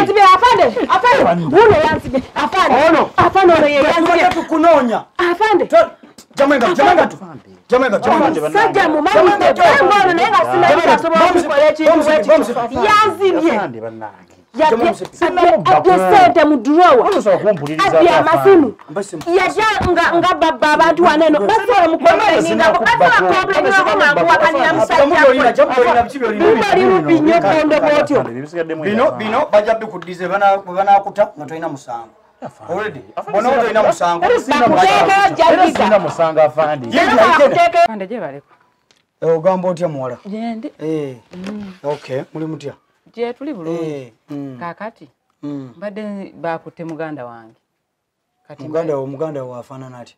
Yanzibye afande. Afande. Wuno yanzibye. Afande. Ono. Afande ono ye yanzibye. Tukunoonya. Afande. Jamwenga, jamwenga tu. Jamwenga, jamwenga. Sajja mumanyi ono naye nga simanyi asobola okukola ekintu bwekityo. Yanzibye. Afande bannange. Yabye sente mu drawer. Abye amasimu. Yajja nga babba abantu wano eno. Basobola mukomplaininga. Basobola komplaininga nga nkuwakanira musajja. Bali bubi nnyo bondo bw'otyo. Bino bino bajja bikuddize banaakuta nga tolina musango. Already. Bono tolina musango. Bakuteekeo jjagiza. Sina musango afande. Afande gye baleko. Ogamba otya muwala? Gyendi. Okay, muli mutya? Gye tuli bulungi. Kaakati mbadde bakutte muganda wange. Kati muganda wo afaanana atya?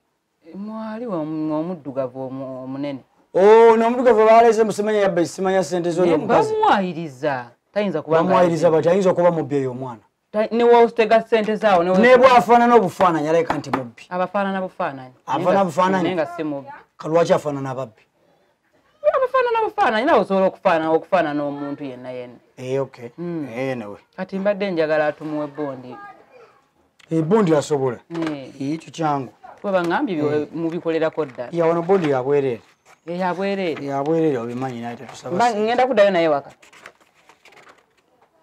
Mwali omuddugavu omunene. Oh, n'omuddugavu baleese musimanya yabba simanya ssente z'oyo omukazi. Bamuwayiriza. Tayinza kuba bamuwayiriza bati ayinza okuba mubbi eyo omwana. Ne wositega ssente zaawo ne bw'afaanana obufaananyi alabika nti mubbi. Abafaanana bufaananyi. Afaanana bufaananyi. Naye nga si mubbi. Kalwaki afaanana ababbi? Abafaanana bufaananyi nawe osobola okufaanana omuntu yenna yenna. Okay. Anyway. Kati mbadde njagala tumuwe bondi. Bondi asobola. Ekyo kyangu. Kuba bangambye mubikolerako ddala. Ya wano bondi yabwereere. Yabwereere. Yabwereere obimanyi naye tetusaba. Ngenda kuddayo naye waka.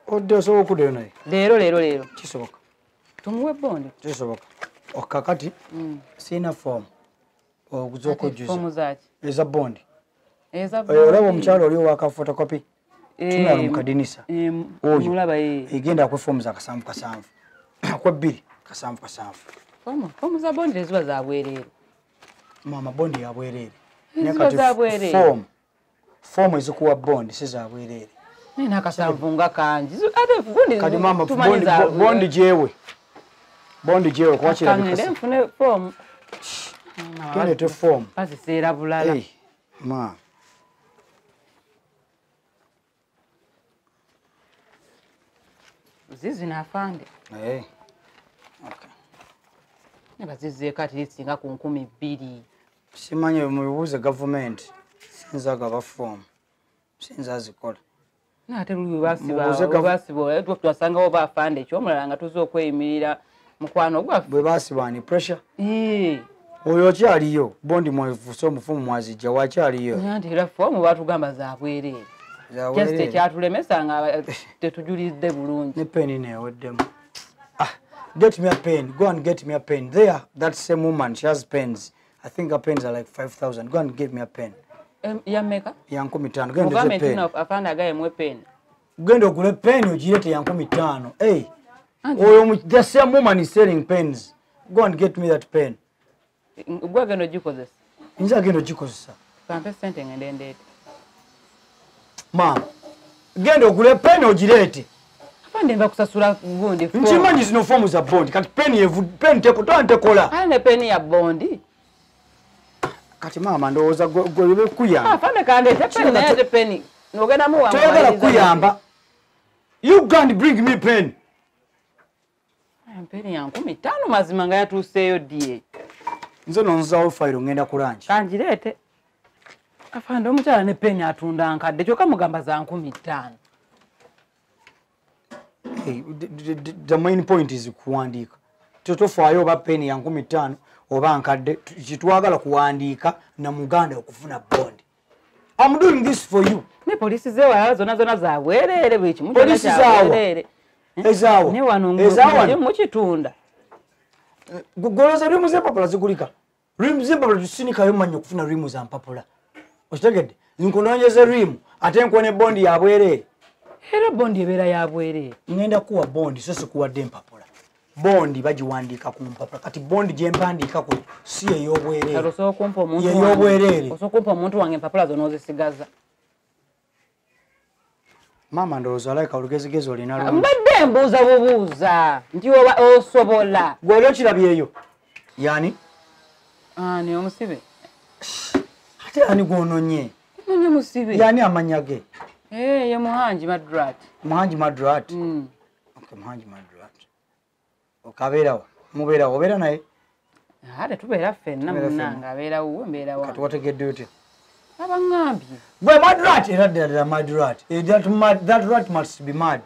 Odde osobola okuddayo naye? Leero leero leero. Kisoboka. Tumuwe bondi. Kisoboka. Kakati sina form okujjuza. Fomu zaaki? Eza bondi. Eza bondi. Olaba omukyalo oli owaka photocopy. Tunalo mu kadinisa. Oyo. Mulaba egenda ku fomu za kasanvu kasanvu. Kwa bbiri kasanvu kasanvu. Fomu za bondi ziba za bwereere. Mama bondi ya bwereere. Ziba za bwereere. Fomu ezikuwa bondi si za bwereere. Nina akasanvu nga kangi. Ate bondi kati mama bondi jewe. Bondi jewe kwa kirabika. Kangende nfune fomu. Genda te fomu. Baziseera bulala. Ma. Zizi nafande. Okay. Nebazizeeko ati lisinga ku 2000. Simanyi mubibuuze gavumenti. Sinza gaba fomu. Sinza azikola. Ate luli basiba twasangawo bafande ekyomulala nga tuzze okweyimirira mukwano gwaffe. Bwe basiba ni pressure. Oyo okyaliyo bondi mwefuse omufumu mwazijja wakyaliyo. Anti era fomu batugamba za bwereere. Just ekyatulemesa nga tetujulidde bulungi. Ne peni neeweddemu. Get me a pen. Go and get me a pen. There, that same woman, she has pens. I think her pens are like 5,000. Go and get me a pen. Ya mmeka? Ya 5,000. Genda ogule pen. Afande agaye pen. Genda ogule pen ogirete ya 5,000. Hey. Oyo the same woman is selling pens. Go and get me that pen. Gwe agenda ogikozesa. Nze agenda ogikozesa. Kampe ssente ngende ndeete. Mama, genda ogule pen ogirete. Afande nva kusasula gundi fomu. Nkimanyi zino fomu za bondi. Kati pen tekola. Ale ne peni ya bondi. Kati mama ndowooza gwe bekuyamba. Afande kandeete peni naye ate peni. Nogenda muwa. Toyagala kuyamba. You can't bring me pen. Peni ya 5,000 mazima nga yatuuseeyo ddi. Nze nonzaawo fayiro ngenda kulangi. Kangireete. Afande omukyala ne peni atunda nkadde kyokka mugamba za 5,000. Hey, the main point is kuwandiika. Tetofaayo oba peni ya 5,000 oba nkadde kitwagala kuwandiika na muganda okufuna bondi. I'm doing this for you. Ne polisi zewala zonna zonna za bwereere buli kimu Polisi kyonna kya bwereere. Ezaawa. Ne wano Ezaawa. mukitunda. Goloza rimu z'empapula zigulika. Rimu z'empapula tusinikayo manyi okufuna rimu za mpapula. Okitegedde? Nkunoonyeza rimu ate nkuone bondi ya bwereere. Era bondi ebeera ya bwereere. Ngenda kuwa bondi so sikuwadde empapula. Bondi bagiwandiika ku mpapula. Kati bondi gye mpandiikako si ey'obwereere. Kale osobola okumpa omuntu wange. Ey'obwereere. Osobola okumpa omuntu wange empapula zo n'ozisigaza. Maama ndowooza alabika olugezigezi olina lungi. Mbadde mbuuza bubuuza nti oba osobola. Gwe oli okirabyeyo? Yani? Ani omusibe? Ate ani gw'ononye? Nonye musibe. Yani amannya ge? Ye Muhangi Madrat. Muhangi Madrat? Okay, Muhangi Madrat. Okabeerawo? Mubeerawo? Obeera naye? Ate tubeera ffenna munnange abeera wuwe mbeera wange. Kati wategedde otya? Abaŋŋambye. Gwe Madrat era ddala ddala Madrat. That rat must be mad.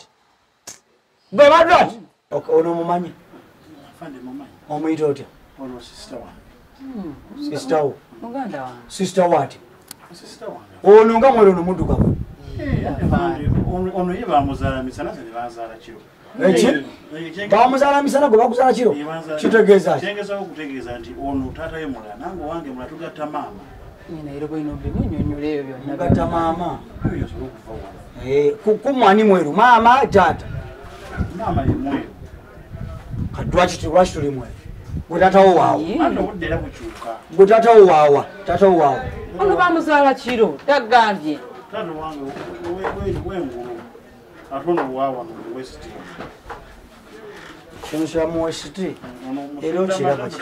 Gwe badrat. Ono mumanyi. Afande mumanyi. Omuyita otya? Ono sister wange. Sister wo. Muganda wange. Sister what? Sister wange. Ono nga mwero ono muddugavu. Ono ye bamuzaala misana nze ne banzaala kiro. Eki? Bamuzaala misana gwe bakuzaala kiro? Kitegeeza ki? Kyengezaako okutegeeza nti ono taata ye mulala nange wange mulala tugatta maama. Nyina era bw'olina obimunnyonnyola ebyo byonna. Mugatta maama. Oyo osobola okuva wano. Kumwani mweru maama taata. Maama ye mweru. Kati lwaki tuli mweru? Gwe taata wo waawa. Anti obudde era bukyuka. Gwe taata wo waawa. Taata wo waawa. Ono bamuzaala kiro tagambye. Taata wange w'engulu ate ono waawa mu West. Kino kya mu West. Era okiraba ki?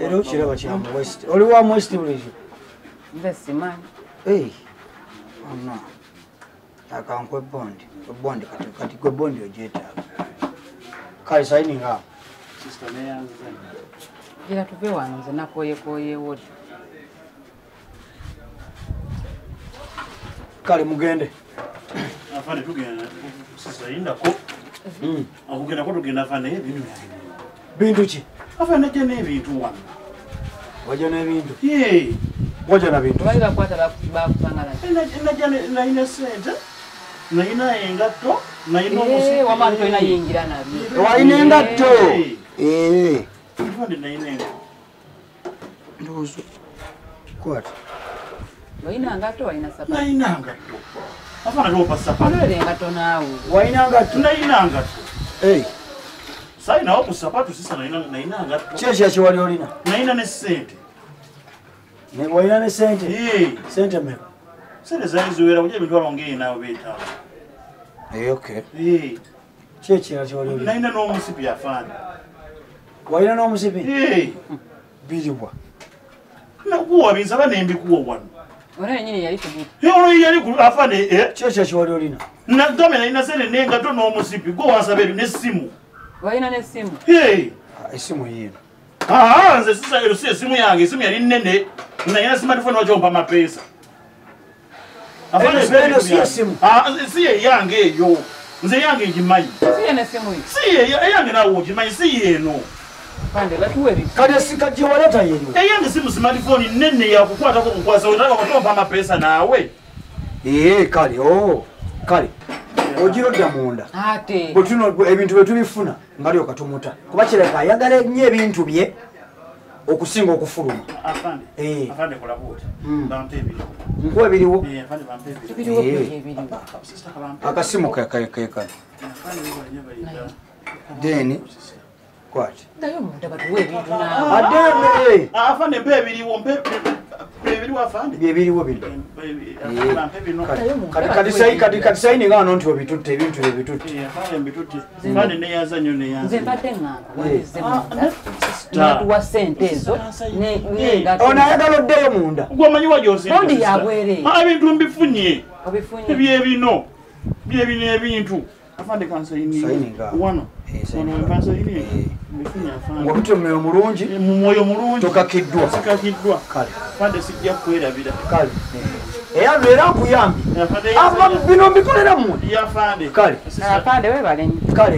Era okiraba kya mu West. Oli wa mu West bulijjo? Nze simanyi. Ono. Akankwe bondi. Bondi kati gwe bondi ogyetaaga. Kale signing up. Sister neyanze. Gira tuve wano nze nakooyekooyewo. Kale mugende. Afande tugenda. Sister yindako. Okugenda ko tugenda afande ebintu byange. Bintu ki? Afande najja n'ebintu wano. Wajja n'ebintu? Yee. Wajja na bintu. Bali bakwata bakusanga naki? Najja nalina ssente. Nalina engatto. Nalina omusipi. Wamma tolina yingira nabyo. Walina engatto. Afande nalina engatto. Ndowooza. Kwata. Walina ngatto walina sapatu. Nalina ngatto. Afande tompa sapatu. Olwera engatto naawe. Walina ngatto. Nalina ngatto. Sayinawo ku sapatu sisa nalina ngatto. Ki ekyo wali olina? Nalina ne ssente. Walina ne ssente? Ssente mmeka? Ssente zaali ziwera kujja emitwalo ng'ena oba etaano. Okay. Ki ekirala kye wali olina? Nalina n'omusipi afande. Walina n'omusipi? Biriwa. Nakuwa binsaba ne mbikuwa wano. Ono yennyini yali kuguta. Ono yali ku afande. Ki ekyo kye wali olina? Nagambye nalina ssente n'engatto n'omusipi gwe wansaba ebyo n'essimu. Walina n'essimu? Essimu yiino. Nze sisa ero si essimu yange, essimu yali nnene. Nalina smartphone lwaki ompa amapeesa? Eno si essimu. Si eyange eyo. Nze eyange ngimanyi. Si eno essimu yo? Si eyange naawe ogimanyi si yeeno. Afande batuwe ebintu. Kati esika gye waleeta yeeriwo. Eyange simu smartphone nnene yakukwatako bukwasa otaka otompa amapeesa naawe. Kale kale. Ogira odda munda. Ate. Bwe ebintu bwe tubifuna nga lyoka tumuta. Kuba kirabika ayagala nnyo ebintu bye okusinga okufuluma. Afande. Afande kola bw'oti. Bampe ebiriwo. Nkuwa ebiriwo? Afande bampe ebiriwo. Ebiriwo. Akasimu kekano. Then kwata. Ddayo munda batuwe ebintu naawe. Adde. Afande mpe ebiriwo mpe ebiriwo afande. Byebiriwo bino. Bampe bino. Kati sayini nga wano nti obitutte ebintu bye bitutte. Afande mbitutte. Afande neyanza nnyo neyanza. Nze mbadde ŋŋamba walizze munda. Natuwa ssente ezo n'engatto. Ono ayagala oddeyo munda. Gwe omanyi wa gy'onsinga. Bondi yabwereere. Ebintu mbifunye. Obifunye. Byebino. Byebino ebintu. Afande kansayini. Wano. Ng'obutye mwoyo mulungi. Mu mwoyo mulungi. Tokakiddwa. Sikakiddwa. Kale. Afande sijja kwerabira. Kale. Era nkuyambye. Bino mbikolera mmwe. Afande. Kale. Afande weebale nnyo. Kale.